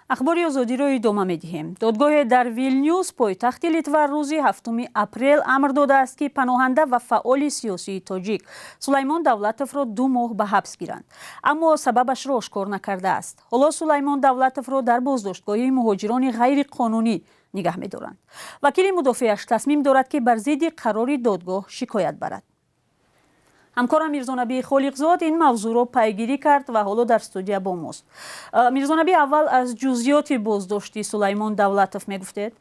Ахбори Озодиро идома медиҳем. Додгоҳе дар Вилнюс, пойтахти Литва, рӯзи 7 апрел амр додааст, ки паноҳанда ва фаъоли сиёсии тоҷик Сулаймон Давлатовро 2 моҳ ба ҳабс гиранд, аммо сабабашро ошкор накардааст. Ҳоло Сулаймон Давлатовро дар боздоштгоҳи муҳоҷирони ғайриқонунӣ нигаҳ медоранд. Вакили мудофеаш тасмим дорад, ки бар зидди қарори додгоҳ шикоят барад. Ҳамкорам Мирзонабӣ Холиқзод ин мавзӯъро пайгирӣ кард ва ҳоло дар студия бо мост. Мирзонабӣ, аввал аз ҷузъиёти боздошти Сулаймон Давлатов мегуфтед.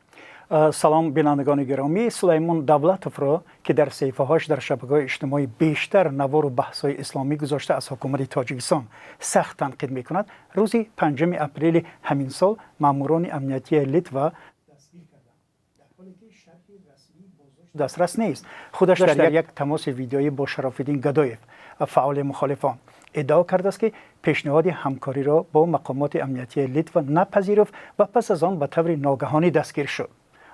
Салом, бинандагони гиромӣ. Сулаймон Давлатовро, ки дар саҳифаҳояш дар шабакаҳои иҷтимоӣ бештар навору баҳсҳои исломӣ гузошта, аз ҳукумати Тоҷикистон сахт танқид мекунад, рӯзи 5 апрели ҳамин сол маъмурони амниятии Литва дастгир карданд, дар ҳоле ки шарҳи расмии боздошт дастрас нест. Худаш дар як тамоси видеоӣ бо Шарофиддин Гадоев, фаъоли мухолифон, иддао кардааст, ки пешниҳоди ҳамкориро бо мақомоти амниятии Литва напазируфт ва пас аз он ба таври ногаҳонӣ дастгир шуд.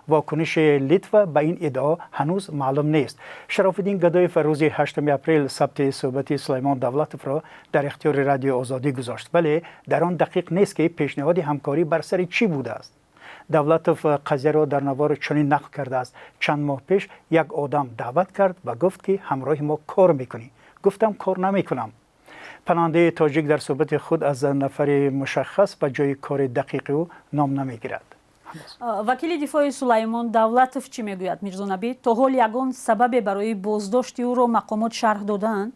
Вокуниши Литва ба ин иддао ҳанӯз маълум нест. Шарофиддин Гадоев рӯзи 8 апрел сабти суҳбати Сулаймон Давлатовро дар ихтиёри Радиои Озодӣ гузошт, вале дар он дақиқ нест, ки пешниҳоди ҳамкорӣ бар сари чӣ будааст. Давлатов қазияро дар навор чунин нақл кардааст: «Чанд моҳ пеш як одам даъват кард ва гуфт, ки ҳамроҳи мо кор мекунӣ. Гуфтам, кор намекунам». Паноҳандаи тоҷик дар суҳбати худ аз нафари мушаххас ва ҷои кори дақиқи ӯ ном намегирад. Вакили дифои Сулаймон Давлатов чӣ мегӯяд, Мирзонабӣ? То ҳол ягон сабабе барои боздошти ӯро мақомот шарҳ додаанд?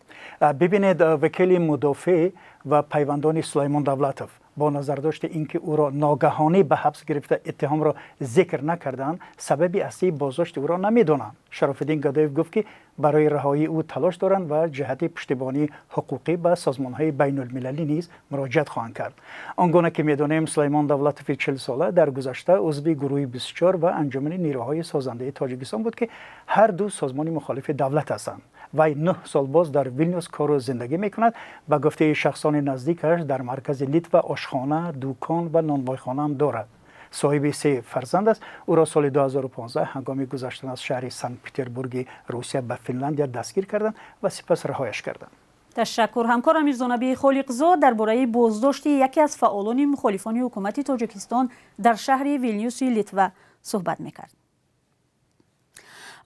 Бибинед, вакили мудофеъ ва пайвандони Сулаймон Давлатов бо назардошти ин ки ӯро ногаҳонӣ ба ҳабс гирифта, иттиҳомро зикр накарданд, сабаби аслии боздошти ӯро намедонанд. Шарофиддин Гадоев гуфт, ки барои раҳоии ӯ талош доранд ва ҷиҳати пуштибонии ҳуқуқӣ ба созмонҳои байнулмилалӣ низ муроҷиат хоҳанд кард. Он гуна ки медонем, Сулаймон Давлатови 40сола дар гузашта узви гурӯҳи 24 ва Анҷумани нерӯҳои созандаи Тоҷикистон буд, ки ҳар ду созмони мухолифи давлат ҳастанд. Вай 9 сол боз дар Вилнюс кору зиндагӣ мекунад. Ба гуфтаи шахсони наздикаш, дар маркази Литва ошхона, дукон ва нонвойхонаам дорад. Соҳиби се фарзанд аст. Ӯро соли 2015 ҳангоми гузаштан аз шаҳри Санкт Петербурги Русия ба Финляндия дастгир карданд ва сипас раҳояш карданд. Ташаккур. Ҳамкорам Мирзонабии Холиқзод дар бораи боздошти яке аз фаъолони мухолифони ҳукумати Тоҷикистон дар шаҳри Вилнюси Литва суҳбат мекард.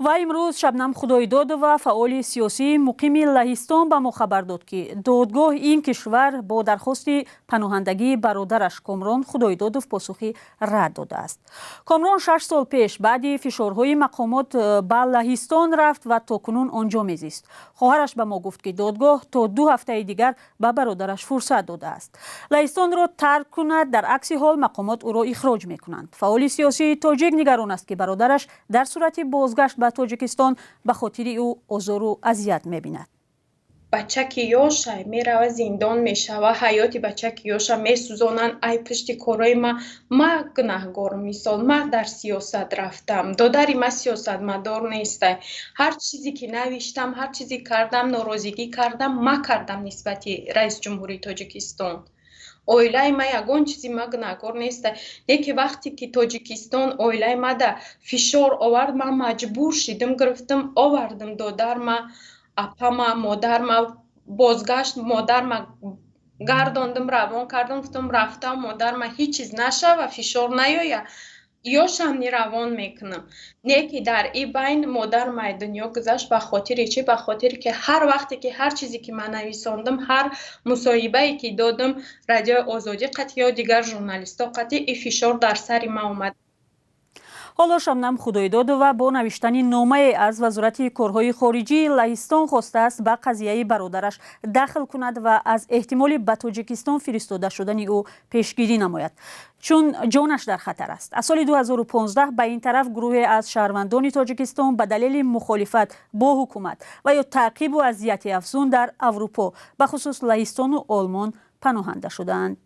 Ва имрӯз Шабнам Худойдодова, фаъоли сиёсии муқими Лаҳистон, ба мо хабар дод, ки додгоҳ ин кишвар бо дархости паноҳандагии бародараш Комрон Худойдодов посухи рад додааст. Комрон 6 сол пеш баъди фишорҳои мақомот ба Лаҳистон рафт ва то кунун он ҷо мезист. Хоҳараш ба мо гуфт, ки додгоҳ то 2 ҳафтаи дигар ба бародараш фурсат додааст Лаҳистонро тарк кунад, дар акси ҳол мақомот ӯро ихроҷ мекунанд. Фаъоли сиёсии тоҷик нигарон аст, ки бародараш дар сурати бозгашт ба Тоҷикистон ба хотири ӯ озору азият мебинад. Бача ки ёша, мерава, зиндон мешава, ҳаёти бача ки ёша месӯзонанд. Ай пушти корои ма. Ма гунаҳгор, мисол, ма дар сиёсат рафтам, додари ма сиёсатмадор нестай. Ҳар чизе ки навиштам, ҳар чизе кардам, норозигӣ кардам, ма кардам нисбати раиси ҷумҳурии Тоҷикистон. Оилаи ма ягон чизи ма гунаҳгор неста. Леки вақте ки Тоҷикистон оилаи мада фишор овард, ман маҷбур шидим, гирифтам, овардам додарма, апама, модарма. Бозгашт модарма гардондим, равон кардам, гуфтам, рафтам, модарма ҳеҷ чиз нашава, фишор наёя, ёшамни равон мекунам. Не ки дар и байн модарам ай дунё гузашт. Ба хотири чӣ? Ба хотире ки ҳар вақте ки ҳар чизе ки ман нависондам, ҳар мусоҳибае ки додам Радиои Озодӣ қатъи ё дигар журналистҳо қатъи, и фишор дар сари ман омад. Ҳоло Шабнам Худойдодова бо навиштани номае аз Вазорати корҳои хориҷии Лаҳистон хостааст, ба қазияи бародараш дахл кунад ва аз эҳтимоли ба Тоҷикистон фиристода шудани ӯ пешгирӣ намояд, чун ҷонаш дар хатар аст. Аз соли 2015 ба ин тараф гурӯҳе аз шаҳрвандони Тоҷикистон ба далели мухолифат бо ҳукумат ва ё таъқибу азияти афзун дар Аврупо, бахусус Лаҳистону Олмон, паноҳанда шудаанд.